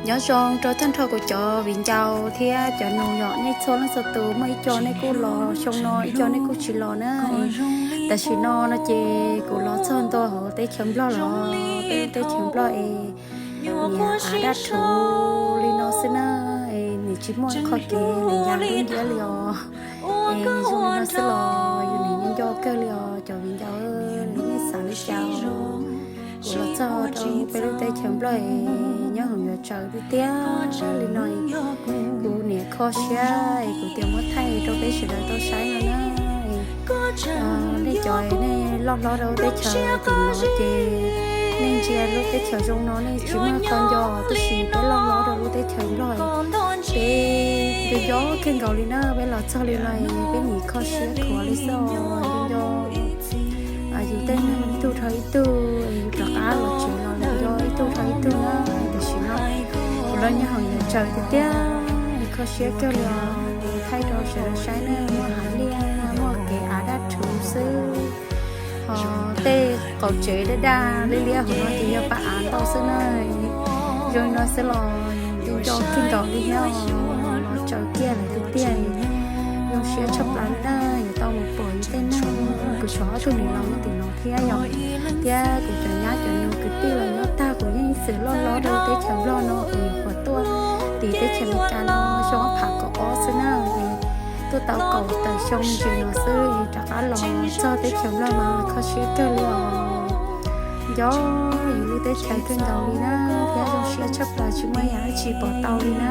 Nyob zoo rau tag nrho kuv cov viv ncaus thiab cov nus yom, nej txhua leej txhua tus, muaj ib co nej kuj los xyoo no, ib co nej kuj tsis los na. Tam sim no no ces kuv los txog ntua hauv teb chaws Nplog los, peb lub teb chaws Nplog es niam av daj rhuv li no xwb na, es nws tsis muaj qhov kev nws ya dub nciab li os. Es nws zoo li no xwb los yus nim nco nco kawg li os cov viv ncaus, nej xav li cas? Kuv los txog rau peb lub teb chaws Nplog es nyob hoom yuav tsaws tiag tiag li no. Kuv niam kho siab es kuv tias muab thaij rau peb sawv daws tau saib no na. Nej cov nej loj hlob rau teb chaws tim no ces nej ntsia lub teb chaws zoo no nej tsis muaj qhov nco, tab sis peb loj hlob rau lub teb chaws Nplog, peb nco nco kawg nkaus li na. Peb los txog li no peb nim kho siab khuav li xwb, nco nco yus tej neeg ib tug dhau ib tug, yus rov qab los tsev los nco ib tug dhau ib tug na. Tam sim no kuv los nyob hoom yuav tsaws tiag tiag, kho siab kawg li os. Thaij rau sawv daws saib na, muaj hav liaj, muaj kev av daj rhuv xwb. Ho tej qaum tsev daj daj liab liab hauv no ces yog pas av ntau xwb na. Zoo li no xwb los nco nco kawg nkaus li thiab, los tsaws kiag lawm tiag tiag. Zoo siab tshaj plaws li na, yuav tau mus pom yus tej neeg, kuv tshuav ob tug niam laus nyob tim no thiab yom, thiab kuv cov nyab cov nus kwv tij los nyob tag, kuv yeej xwm loj hlob rau teb chaws Nplog no, kuv nyuam qhuav tuaj tim teb chaws Amelikas no xyoo ob phav kaum ob xwb na. Tuaj tau kaum tawm xyoo me ntsis no xwb rov qab los txog teb chaws Nplog mas kho siab kawg li os. Nco yus lub teb chaws kawg nkaus li na, thiab zoo siab tshaj plaws tsis muaj yam dab tsi pom tau li na.